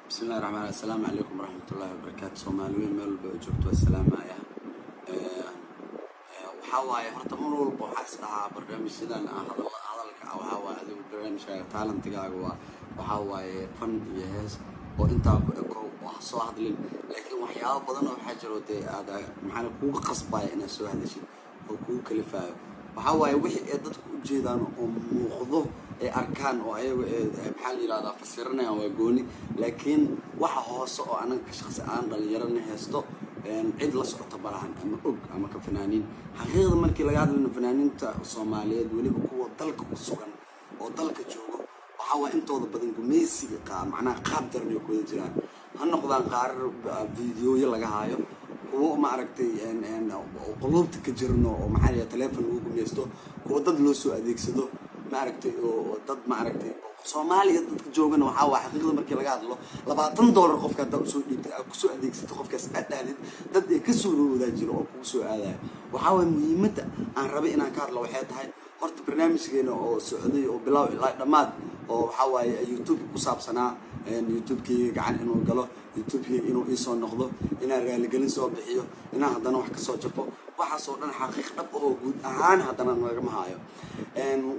Bismillahi raxmaan, assalaamu calaykum waraxmatullaahi wabarakaatu. Soomaali weyn meel walba oo joogto waa salaamaya. Waxaa waaye, horta mar walba waxaa is dhahaa barnaamijyadan ah, hadalka ah, waxaa waaye adigu barnaamijkaaga, talentigaaga waa waxaa waaye fan iyo hees oo intaa ku eko oo ha soo hadlin. Laakiin waxyaabo badan oo waxaa jiro dee aad maxaa kugu qasbaya inaad soo hadashid oo kugu kalifaayo. Waxaa waaye wixii ay dadku u jeedaan oo muuqdo ay arkaan oo ayagu maxaa la yidhahdaa, fasiranayaan waa gooni. Laakiin waxa hoose oo anaga ka shaqsi aan dhalinyarana haysto, cid la socota balahan ama og ama ka fanaaniin. Xaqiiqda markii laga hadlayno, fanaaniinta Soomaaliyeed, weliba kuwa dalka ku sugan oo dalka joogo, waxaa waa intooda badan gumaysiga macnaha qaab daran ay ku wada jiraan. Ha noqdaan qaarar videoyo laga haayo, kuwo ma aragtay quluubta ka jirno oo maxaa la yidhaha, telefon lagu gumaysto, kuwo dad loo soo adeegsado, ma aragtay, oo dad ma aragtay Soomaaliya dadka joogana. Waxaa waa xaqiiqda markii laga hadlo, $20 qofka haddaa usoo dhiibtay, aad kusoo adeegsato qofkaas, aad dhahdid, dad ay ka soo roodaa jiro oo kugu soo aadayo. Waxaa waaya muhiimadda aan rabay inaan ka hadlo waxay tahay, horta barnaamijkeena oo socday oo bilow ilaa dhammaad oo waxaa waaye YouTube ku saabsanaa, YouTube-keyga gacan inuu galo, YouTube-keyga inuu iisoo noqdo, inaan raaligelin soo bixiyo, inaan haddana wax kasoo jafo, waxaasoo dhan xaqiiq dhab oo guud ahaan haddana nagama haayo.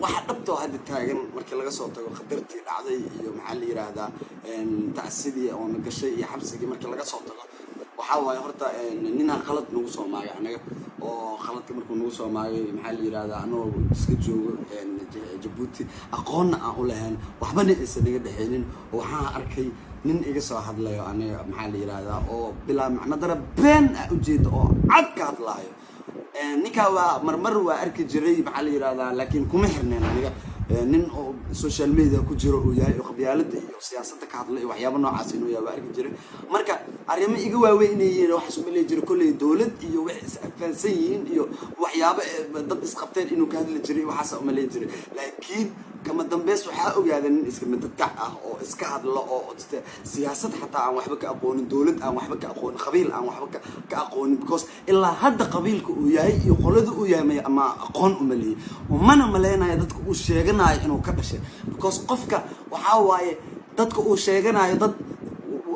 Waxa dhabtoo hadda taagan, markii laga soo tago qadartii dhacday iyo maxaa la yiraahdaa, tacsidii oona gashay iyo xabsigii markii laga soo tago, waxaa waaye horta ninaa qalad nagu soo maagay anaga oo qaladka markuu nagu soo maagay, maxaa la yirahdaa, anagoo iska joogo Jabuuti, aqoonna aan u lahayn, waxbana aysan naga dhexaynin. Waxaan arkay nin iga soo hadlayo aniga, maxaa la yirahdaa, oo bilaa macno dara been ah ujeeda oo cad ka hadlaayo. Ninkaa waa marmar waa arki jiray, maxaa la yirahdaa, laakiin kuma xirneen aniga. Nin oo social media ku jiro uu yahay oo qabyaalada iyo siyaasadda ka hadla iyo waxyaaba noocaas inuu yahay waa arki jiray. Marka arrimo iga waaweyn inay yihiin waxaas uma leeyi jiray. Kolley dowlad iyo waxay is afaansan yihiin iyo waxyaabo dad isqabteen inuu ka hadli jiray, waxaasa uma leeyi jiray. Laakiin kama dambeys waxaa ogaada nin iska madadkac ah oo iska hadlo oo siyaasad xataa aan waxba ka aqoonin, dowlad aan waxba ka aqoonin, qabiil aan waxba ka aqoonin, because ilaa hadda qabiilka uu yahay iyo qolada uu yahay ma aqoon uma lihi, mana maleynayo dadka uu sheeganayo inuu ka dhashay, because qofka waxaa waaye dadka uu sheeganayo dad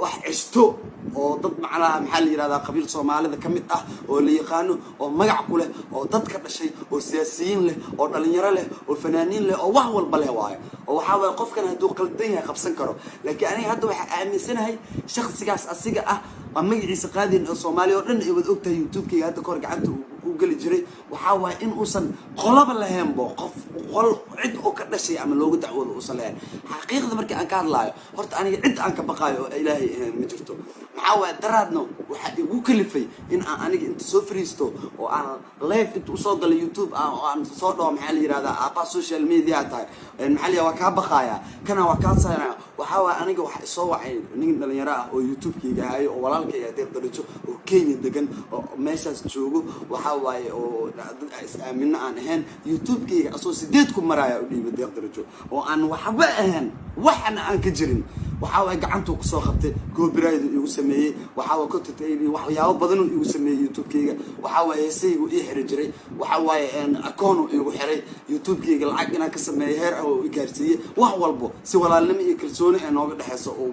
wax ceshto oo dad macnaha, maxaa la yirahdaa, qabiil Soomaalida ka mid ah oo la yaqaano oo magac ku leh oo dad ka dhashay oo siyaasiyiin leh oo dhalinyaro leh oo fanaaniin leh oo wax walba leh waayo, oo waxaa waaye qofkan hadduu qaldan yahay qabsan karo. Laakiin aniga hadda waxaa aaminsanahay shaksigaas asiga ah waa magaciisa qaadin oo Soomaaliya oo dhan ay wada ogtahay, YouTube-kayga hadda kahor gacanta u geli jiray. Waxaa waaye in uusan qolaba lahaynbo, qof qol cid oo ka dhashay ama looga dacwoodo uusan lahayn. Xaqiiqda markii aan ka hadlaayo, horta aniga cid aan ka baqaayo oo Ilaahay ahayn ma jirto. Maxaa waaye, daraadno waxaa igu kalifay in aan aniga inta soo fariisto oo aan live inta usoo galay YouTube oo aan soo dhaho, maxaa la yirahdaa, aabbaha social media tahay, maxaa la yirahdaa, waa kaa baqaaya, kana waa kaa saaraya. Waxaa waaye aniga waxa isoo wacay nin dhalinyaro ah oo YouTube-kayga hayo oo walaalkayga Deeq Darajo oo Kenya degan oo meeshaas joogo. Waxaa waaye oo dad is aamino aan ahayn, YouTube-kayga asoo 8,000 maraaya u dhiibay Deeq Darajo oo aan waxba ahayn, waxna aan ka jirin. Waxaa waaye gacantuu kusoo qabtay, copyright igu sameeyey, waxaa waaye content waxyaabo badanuu igu sameeyey YouTube-kayga. Waxaa waaye heesaygu ii xiri jiray, waxaa waaye akoonu igu xiray YouTube-kayga, lacag inaan ka sameeyo heer ah oo i gaarsiiyey. Wax walbo si walaalnimo iyo kalsooni ee nooga dhexeyso oo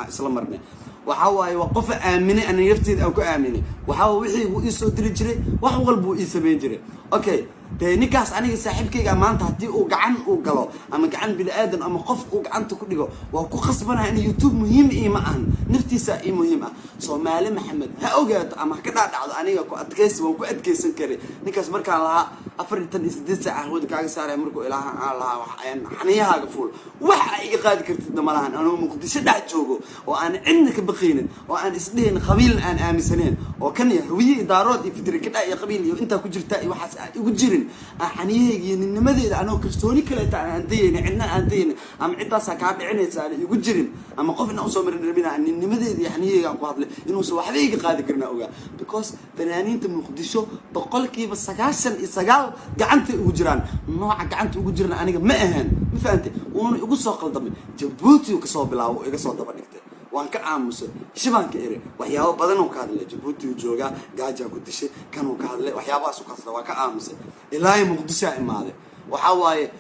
isla marnay. Waxaa waaye waa qofa aaminay, aniga nafteeda aan ku aaminay. Waxaa wixii uu ii soo diri jiray, wax walbuu ii samayn jiray. Okay, dee ninkaas aniga saaxiibkayga maanta haddii uu gacan uu galo ama gacan bini aadan ama qof uu gacanta ku dhigo, waa ku khasbanahay in YouTube muhiim iima ahan, naftiisa ii muhiim ah. Soomaali Maxamed ha ogaato ama ha ka dhaadhacdo, aniga ku adkaysi waan ku adkaysan karay ninkaas. Markaan lahaa 48 saac hawada kaaga saaraya, markuu ilaaha aan lahaa xaniyahaaga fuul, wax aa iga qaadi kartidna ma lahan. Anuu Muqdisho dhex joogo oo aan cidna ka baqaynin oo aan isdhihin qabiilna aan aaminsaneen oo kan iyo Hawiye iyo Daarood iyo fitri kadha iyo qabiil iyo intaa ku jirta iyo waxaas aan igu jirin, aan xaniyahayga iyo ninnimadeeda anoo kalsooni kaleeta aan dayaynin, cidna aan dayaynin ama ciddaasaa kaa dhicinaysa aan igu jirin ama qof inaan usoo marin rabin, aan ninnimadeeda iyo xaniyahayga aan ku hadlay, inuusan waxba iga qaadi karin aan ogaa, because fanaaniinta Muqdisho 99% gacantay ugu jiraan. Nooca gacanta ugu jirana aniga ma ahaan, ma fahantay? Wuuna igu soo qaldamay. Jabuuti uu kasoo bilaabo, iga soo daba dhigtay, waan ka aamusay, shibaan ka eri. Waxyaabo badan oo ka hadlay, Jabuuti uu joogaa, gaajaa ku dishay, kanuu ka hadlay, waxyaabahaas ka hadlay, waa ka aamusay. Ilaa Muqdishoa imaaday. Waxaa waaye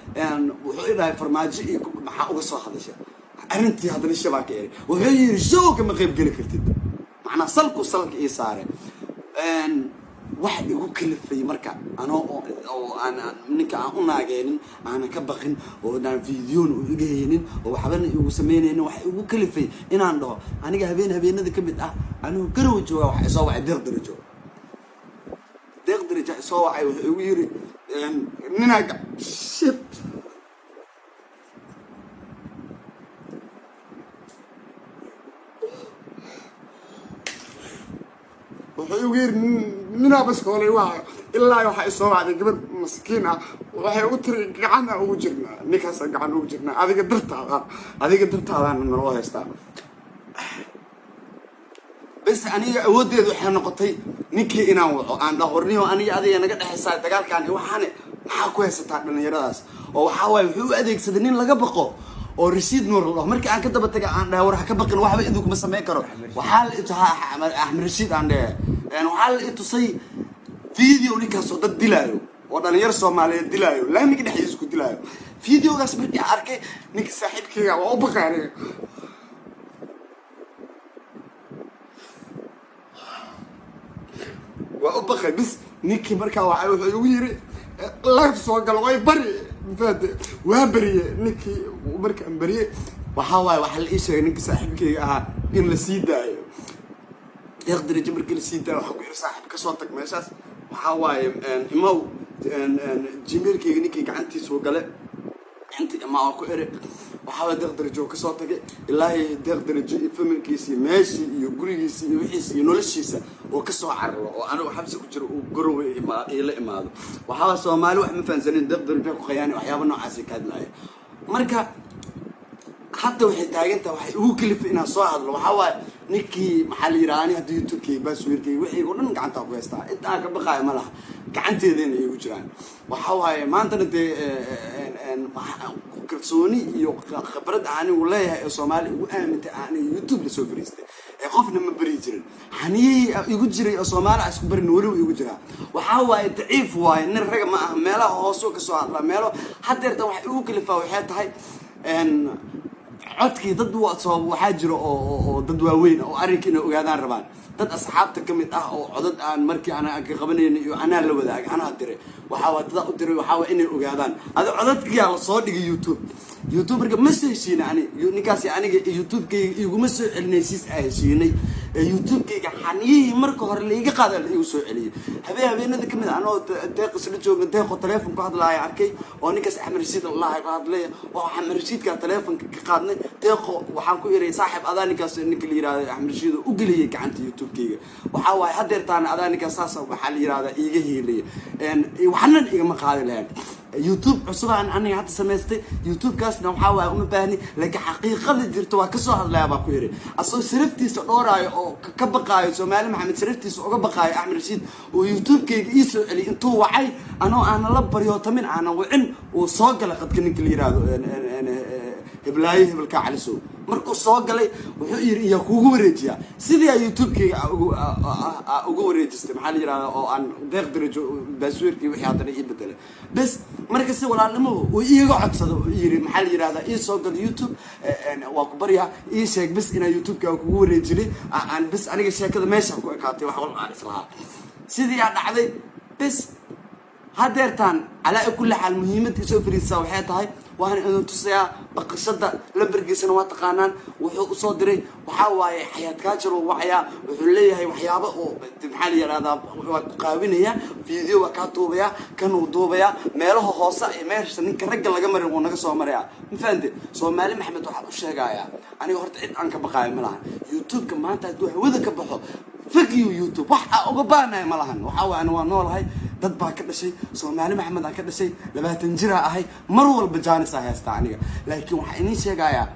wuxuu i dhahay Farmaajo iyo maxaa uga soo hadashay. Arrintii haddana shabaa ka eri. Wuxuu yidhi, "Show kama qayb geli kartid." Macnaa salku salka ii saare. Wax igu kalifay marka anoo oo aan ninka aan u naageenin, aanan ka baqin, oo aan videona u iga haynin, oo waxbana igu samaynaynin, wax igu kalifay inaan dhaho aniga habeen habeenada ka mid ah, anigu Garowe jooga, waxa isoo wacay Deeq Darajo. Deeq Daraja isoo wacay. Wuxuu igu yiri, ninaa shit. Wuxuu igu yiri, ninaa baskoolay waa ilaa waxaa isoo wacday gabadh maskiin ah. Waxay ugu tiri, "Gacana ugu jirnaa ninkaasa, gacan ugu jirnaa adiga dartaada, adiga dartaadaana naloo haystaa." Bes, aniga awooddeedu waxay noqotay ninkii inaan waco, aan dhaho, "Warniyo, aniga adiga naga dhexaysaa dagaalkan iyo waxaane, maxaa ku haysataa dhallinyaradaas?" Oo waxaa waaye wuxuu u adeegsaday nin laga baqo oo Rasiid Nuur la dhaho. Markii aan ka daba taga, aan dhahay, "War ha ka baqin, waxba idinku kuma samayn karo." Waxaa la Axmed Rashiid aan dhehe, waxaa la itusay video ninkaas oo dad dilaayo, oo dhalinyaro Soomaaliyeed dilaayo, laamiga dhexdiisa ku dilaayo. Videogaas markii aan arkay, ninka saaxiibkayga waa u baqay aniga. Waa u baqay. Bis, ninkii markaa waa wuxuu igu yiri, "Live soo galo, way bari." Mafahante? Waa beriye ninkii. Markaan beriye, waxaa waaye waxaa la ii sheegay ninka saaxiibkayga ahaa in la sii daayo. Deeq Darajo markii la sii daayo, waxaa ku yiri, "Saaxiib, kasoo tag meeshaas." Waxaa waaye imow Gmailkayga ninkii gacantiisuu gale inta imaa waa ku ere. Waxaa waay Deeq Darajo oo kasoo tagay. Ilaahay Deeq Darajo iyo familkiisa iyo meeshii iyo gurigiisa iyo wixiisa iyo noloshiisa oo kasoo cararo, oo anigu xabsi ku jiro, uu Garowe iila imaado. Waxaa waay Soomaali wax ma fahansanin. Deeq Darajo ku khayaani, waxyaaba noocaasi ka hadlaaya. Marka hadda waxay taagan tahay, waxay igu kalifay inaan soo hadlo, waxaa waaye ninkii, maxaa la yidhaha, ani hadda YouTube-kayga, passwordkayga, wixii oo dhan gacantaa ku haystaa. Inta aan ka baqaayo ma laha, gacanteedana igu jiraan. Waxaa waaye maantana dee kalsooni iyo khibrad anigu leeyahay ee Soomaali igu aamintay, aniga YouTube lasoo fariistay ee qofna ma beri jirin. Xaniyihii igu jiray oo Soomaali aan isku barin weliba igu jiraa. Waxaa waaye daciif waaye, nin raga ma aha, meelaha hoosuu kasoo hadlaa meelo. Haddeerta waxa igu kalifaa waxay tahay codkii dad soo waxaa jira oo dad waaweyn oo arrinka inay ogaadaan rabaan, dad asxaabta ka mid ah oo codad aan markii ana ka qabanayna iyo anaa la wadaagay, anaa diray. Waxaa waa dadaa u diray, waxaa waa inay ogaadaan. Adi codadkiyaa la soo dhigay YouTube. YouTube marka ma soo heshiina ani ninkaasi, aniga YouTube-kayga iguma soo celinay siis aa heshiinay. YouTube-kayga xaniyihii marka hore laiga qaada la igu soo celiyay. Habeen habeenada kamid ah, anoo Deeq isla jooga, Deeqo teleefon ku hadlaaya arkay oo ninkaas Axmed Rashiid allah la hadlaya, oo Axmed Rashiidka teleefonka ka qaadnay. Deeqo waxaan ku iray, "Saaxib, adaa ninkaas, ninka la yirahdo Axmed Rashiid oo u geliyay gacanta YouTube-kayga. Waxaa waaye haddeertaana adaa ninkaas saas, waxaa la yirahdaa, iiga hiilaya, waxna igama qaadi lahayn. YouTube cusub aan aniga hadda samaystay, YouTube-kaasna waxaa waaye uma baahni, laakiin xaqiiqada jirta waa kasoo hadlaya," baa ku yidhi. Asagoo sharaftiisa dhooraayo oo ka baqaayo Soomaali Maxamed, sharaftiisa uga baqaayo Axmed Rashiid, oo YouTube-kayga ii soo celiyay. Intuu wacay, anoo aanan la baryootamin, aanan wicin, uu soo galay qadka ninka la yiraahdo heblaayo hebelkaa Calisow. Markuu soo galay wuxuu yidhi, "Iyaa kuugu wareejiyaa?" Sidii aa YouTube-kayga ugu wareejistay, maxaa la yirahdaa, oo aan Deeq Darajo passwordkii wixii haddana ii bedelay. Bes, marka si walaalnimo uu iiga codsado, uu yidhi, maxaa la yirahdaa, "Ii soo gal YouTube, waa ku baryaa, ii sheeg bes inaa YouTube-ka kugu wareejinay." Aan bes aniga sheekada meesha ku ekaatay, wax walba aan islahaa sidii aa dhacday. Bes, hadeertaan calaa kulli xaal muhiimadda isoo fariisaa waxay tahay, waana idin tusayaa baqashada. Lambarkiisana waa taqaanaan. Wuxuu usoo diray, waxaa waaye Xayaat Kaajar uu wacayaa. Wuxuu leeyahay waxyaabo oo, maxaa la yidhahdaa, waa ku qaawinaya, video waa kaa duubayaa, kan uu duubayaa, meelaha hoose iyo meesha ninka ragga laga marin wuu naga soo marayaa. Ma fahamte? Soomaali Maxamed waxaa u sheegayaa, aniga horta cid aan ka baqaayo ma lahan. YouTube-ka maanta hadduu hawada ka baxo, fuck you YouTube, wax aa uga baanaya ma lahan. Waxaa waay ani waa noolahay, dad baa ka dhashay, Soomaali Maxamed aan ka dhashay, 20 jiraa ahay, mar walba jaanisaa haystaa aniga. Laakiin waxaa idiin sheegayaa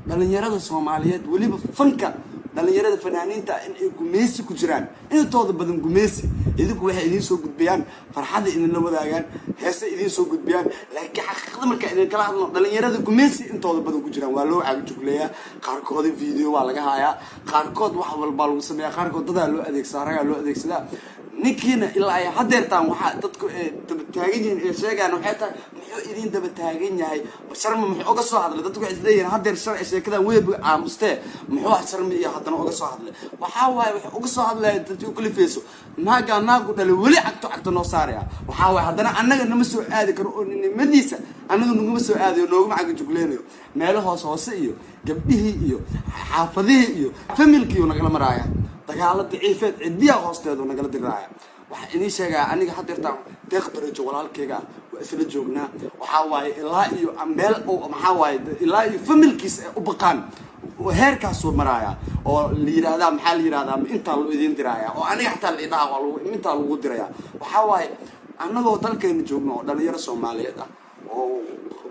dhalinyarada Soomaaliyeed, weliba fanka, dhalinyarada fanaaniinta, in ay gumeysi ku jiraan intooda badan. Gumeysi idinku waxay idiin soo gudbiyaan, farxadda idinla wadaagaan, heese idiin soo gudbiyaan, laakiin xaqiiqada markaa idin kala hadlo, dhalinyarada gumeysi intooda badan ku jiraan. Waa loo caagajugleeyaa qaarkooda, video waa laga hayaa qaarkood, wax walbaa lagu sameeyaa qaarkood, dadaa loo adeegsadaa, ragaa loo adeegsadaa. Ninkiina ilaa ay hadeertaan waxaa dadku ay daba taagan yihiin ee sheegaan waxay tahay, muxuu idin daba taagan yahay Sharma? Muxuu uga soo hadlay? Dadku waxay isleeyihiin hadeer sharci sheekadan weeb aamustee, muxuu Sharma iyo haddana uga soo hadlay? Waxaa waaye, wuxuu uga soo hadlaya dadki u kalifeyso naagaa naagu dhalay weli cagto cagto noo saaraya. Waxaa waaye, haddana annaga nama soo aadi karo oo nimadiisa annaga naguma soo aadayo, nooguma caga jugleynayo. Meelo hoose hoose iyo gabdhihii iyo xaafadihii iyo familkiiyu nagala maraaya, dagaalo daciifeed cidiyaha hoosteedu nagala diraaya. Waxaa idiin sheegaya, aniga hadeertaan Deeq Darajo walaalkayga ah waa isla joognaa. Waxaa waaye, ilaa iyo meel maxaa waaye, ilaa iyo familkiisa ay u baqaan heerkaasuu maraaya oo la yidhaahdaa, maxaa la yidhahdaa, intaa loo idiin diraaya oo aniga xataa la idhaha waa lagu intaa lagu diraya. Waxaa waaye, annagoo dalkeena joogno oo dhalinyaro Soomaaliyeed ah oo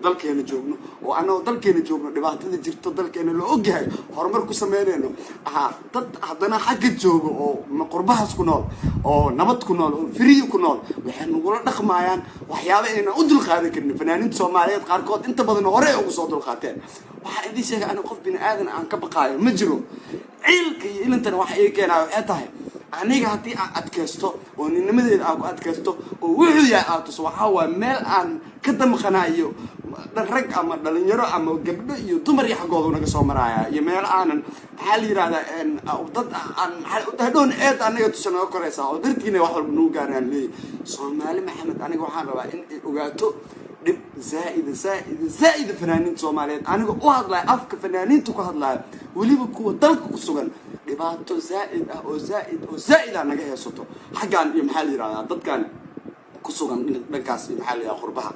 dalkeena joogno oo annagoo dalkeena joogno, dhibaatada jirto dalkeena la ogyahay, horumar ku sameynayno ahaa, dad haddana xagga joogo oo qurbahaas ku nool oo nabad ku nool oo free ku nool waxay nagula dhaqmayaan waxyaaba aynan u dulqaadan karin. Fanaaniinta Soomaaliyeed qaarkood inta badan hore ay ugu soo dulqaateen. Waxaa idiin sheegay, aniga qof bini aadan aan ka baqaayo ma jiro. Ciilka iyo ilintana waxa ii keenaayo waxay tahay, aniga haddii aan adkaysto oo ninnimadeeda aan ku adkaysto oo wuxuu yahay aad tuso, waxaa waaye meel aan ka damqanayo rag ama dhalinyaro ama gabdho iyo dumar iyo xaggoodu naga soo maraaya iyo meel aanan, maxaa la yidhahdaa, dad aan hadhown eed anaga tusa naga koraysaa oo dartiina wax walba nagu gaaraan leeyahy. Soomaali Maxamed, aniga waxaan rabaa in ay ogaato dhib zaaida zaaida zaaida fanaaniinta Soomaaliyeed, aniga u hadlayo afka fanaaniinta ku hadlayo, weliba kuwa dalka ku sugan, dhibaato zaa'id ah oo zaa'id oo zaa'id ah naga heesato xaggan iyo, maxaa la yidhahdaa, dadkan ku sugan dhankaas iyo, maxaa la yidhahdaa, qurbaha.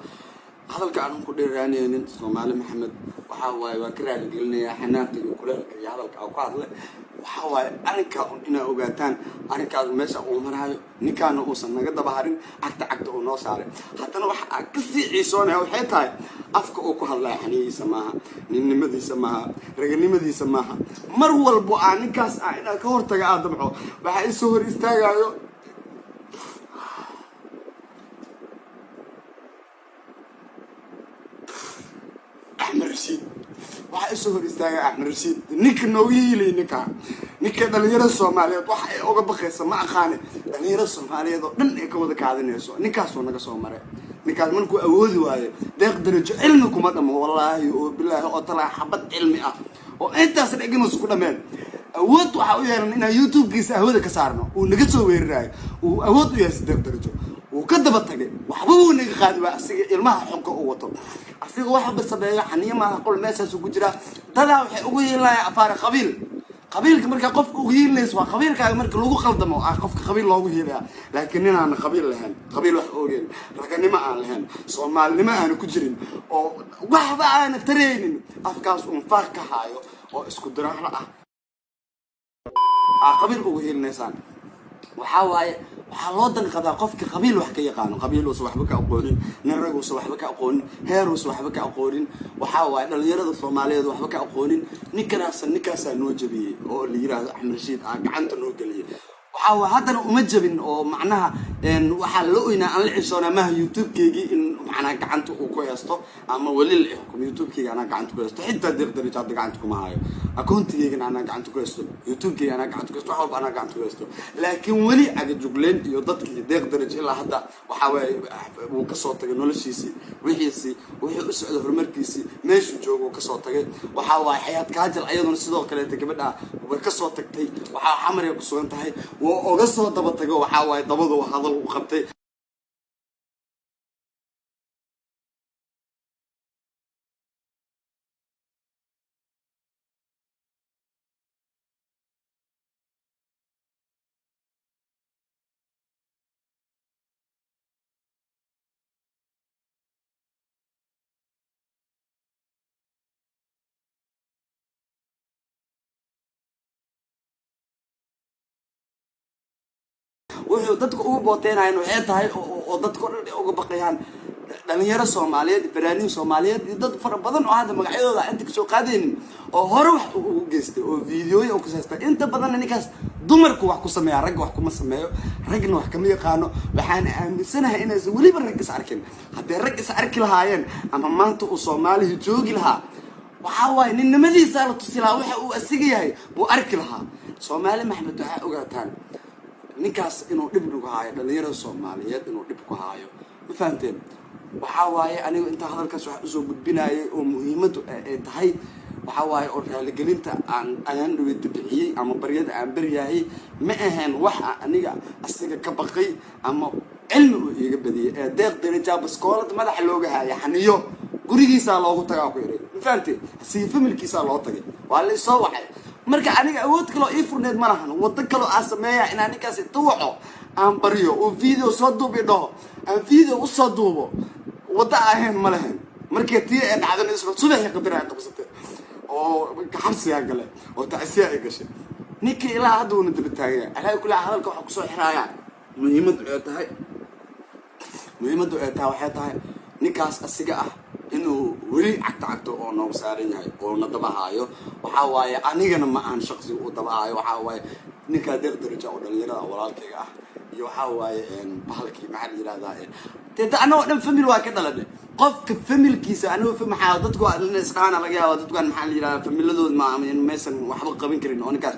Hadalka aanan ku dheeraanaynin, Soomaali Maxamed, waxaa waaye waan ka raaligelinayaa xanaaqi iyo kuleelka iyo hadalka aan ku hadlay. Waxaa waaye, arrinkaa un inaa ogaataan arrinkaas meesha uu maraayo, ninkaana uusan naga daba harin, cagta cagta uu noo saaray. Haddana waxa aan kasii ciisoonaya waxay tahay, afka uu ku hadlaya xaniyihiisa maaha, ninnimadiisa maaha, raganimadiisa maaha. Mar walbo aan ninkaas ah inaan ka hortaga aan damco, waxaa isoo hor istaagayo Axmed Rashiid. Waxaa isoo hor istaagay Axmed Rashiid, ninka noogu hiilay, ninka dhalinyarada Soomaaliyeed waxa ay uga baqaysa ma aqaane, dhalinyarada Soomaaliyeed oo dhan ay ka wada kaadinayso. Ninkaasuu naga soo maray. Ninkaas markuu awoodi waayo Deeq Darajo cilmi kuma dhamo, wallaahi oo bilaahi oo talaa xabad cilmi ah oo intaas dhegnuus ku dhameen. Awood waxaa u yeelan inaan YouTube-kiisa hawada ka saarno uu naga soo weerarayo. Uu awood u yeesay Deeq Darajo, wuu ka daba tagay, waxba wuu naga qaadi waa. Asiga ilmaha xunka uu wato, asiga waxba sameeyo xaniyo maaha, qol meeshaasuu ku jiraa. Dadaa waxay ugu yeelanayaan afaare qabiil. Qabiilka markaa qofka ugu hiilinayso waa qabiilkaaga marka lagu qaldamo ah qofka qabiil loogu hiilaya. Laakiin nin aan qabiil lahayn, qabiil wax ogeyn, raganimo aan lahayn, Soomaalinimo aana ku jirin oo waxba aana taraynin, afkaas uun faaq ka haayo oo isku diraaro ah aa qabiil ugu hiilinaysaan. Waxaa waaye, waxaa loo danqadaa qofka qabiil wax ka yaqaano. Qabiil uusan waxba ka aqoonin, nin rag uusan waxba ka aqoonin, heer uusan waxba ka aqoonin, waxaa waaye dhalinyarada Soomaaliyeed waxba ka aqoonin. Ninkanaasa ninkaasaa noo jabiyey oo la yiraahdo Axmed Rashiid aa gacanta noo geliyey. Waxaa waa, haddana uma jabin oo macnaha waxaa la oynaa aan la cishoonaa maaha YouTube-keygii in macnaha gacanta uu ku haysto ama weli la xukumo. YouTube-keyga anaa gacanta ku haysto, xitaa Deeq Darajo hadda gacanta kuma hayo. Akoontigeygana anaa gacanta ku haysto, YouTube-keyga anaa gacanta ku haysto, wax walba anaa gacanta ku haysto. Laakiin weli cagajugleyn iyo dadkii Deeq Darajo ilaa hadda waxaa waaye wuu kasoo tagay noloshiisii, wixiisii, wuxuu u socday, horumarkiisii, meeshuu joogo wuu kasoo tagay. Waxaa waaye, Xayaat Kaajal ayaduna sidoo kaleeta gabadha way kasoo tagtay, waxaa Xamaray ku sugan tahay. Wuu oga soo daba tago, waxaa waaye dabadu hadal u qabtay. Wuxuu dadka ugu booteynayan waxay tahay oo dadka o dhan ay uga baqayaan dhalinyaro Soomaaliyeed, fanaaniin Soomaaliyeed iyo dad fara badan oo hadda magacyadooda inta kasoo qaadaynin oo hore wax ugu geystay oo videoyin u kasaystay. Inta badanna ninkaas dumarku wax ku sameeya, ragga wax kuma sameeyo, ragna wax kama yaqaano. Waxaan aaminsanahay inaysan weliba rag is arkin. Hadday rag is arki lahaayeen ama maanta uu Soomaaliya joogi lahaa, waxaa waaye ninnimadiisaa la tusi lahaa, waxa uu asiga yahay buu arki lahaa. Soomaali Maxmed, waxaa ogaataan Ninkaas inuu dhib nagu haayo, dhalinyarada Soomaaliyeed inuu dhib ku haayo, ma fahanteen? Waxaa waaye, anigu intaa hadalkaas wax usoo gudbinayay oo muhiimaddu ay tahay, waxaa waaye oo raaligelinta aan ayaan dhaweyta bixiyey ama baryada aan baryaayay ma ahayn wax aniga asiga ka baqay ama cilmi uu iiga badiyey. Ee Deeq Darajaa baskoolada madaxa looga haaya, xaniyo gurigiisaa loogu tagaa ku yidhi, ma fahamtee? Asiga familkiisaa loo tagay, waa la isoo wacay. Marka aniga awood kaloo ii furneed ma lahan, waddo kaloo aan sameeya inaan ninkaas inta waco aan baryo oo video soo duubi dhaho, aan video usoo duubo, waddo ahayn ma lahayn. Markii tii ay dhacdana, isla subaxii qadar ay qabsatay oo xabsigaa gale oo tacsiya ay gashay. Ninkii ilaa hadda uuna daba taaganya. Alaa kulli hadalka waxaa kusoo xiraaya, muhiimaddu ay tahay waxay tahay ninkaas asiga ah inuu weli cagta cagto oo noogu saaran yahay oo na daba haayo. Waxaa waaye, anigana ma ahan shaqsi uu daba haayo. Waxaa waaye ninkaa Deeq Daraja oo dhalinyarada walaalkayga ah iyo waxaa waaye bahalkii, maxaa la yihahdaa, dee annagoo dhan family waa ka dhalanay. Qofka familkiisa anigo maxaa dadku isdhaana laga yaaba, dadkan maxaa la yihahdaa, familadood ma maysan waxba qaban karin oo ninkaas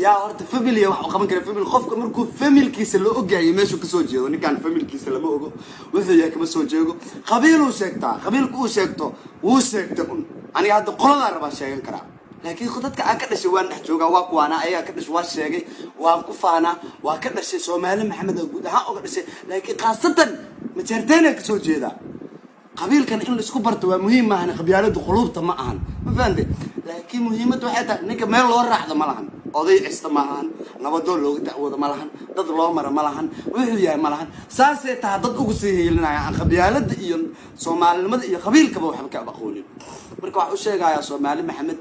yaa horta family wax u qaban kara. Family, qofka markuu familkiisa la ogyahay meeshuu kasoo jeedo, ninkaan familkiisa lama ogo, wuxuu yahay kama soo jeego. Qabiiluu sheegtaa, qabiilka uu sheegto wuu sheegta un. Aniga hadda qoladaa rabaa sheegan karaa, laakiin dadka aan ka dhashay waan dhex joogaa, waa kuwaana ayagaa ka dhashay, waa sheegay, waan ku faanaa, waa ka dhashay Soomaali Maxamed oo guud ahaan uga dhashay, laakiin khaasatan Majeerteena kasoo jeedaa. Qabiilkan in laisku barto waa muhiim, maahan qabyaaladu quluubta ma ahan, ma fahamte? Laakiin muhiimadda waxay tahay ninka meel loo raacdo ma lahan, oday cista ma lahan, nabadoon looga dacwoodo ma lahan, dad loo mara ma lahan, wuxuu yahay ma lahan. Saasay taha dad ugu sii hiilinaya aan qabyaalada iyo Soomaalinimada iyo qabiilkaba waxba ka aqoonin. Marka waxaa u sheegayaa Soomaali Maxamed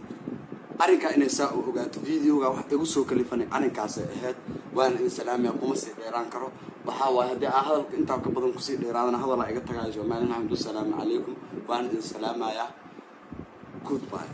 arrinkaa inay saa u ogaato. Videoga wax igu soo kalifanay arrinkaasay ahayd. Waana idin salaamaya, kuma sii dheeraan karo. Waxaa waaye, haddii aa hadalka intaa ka badan kusii dheeraadana, hadalaa iga tagayo. Soomaali Maxamed, wasalaamu calaykum, waana idin salaamayaa, goodbye.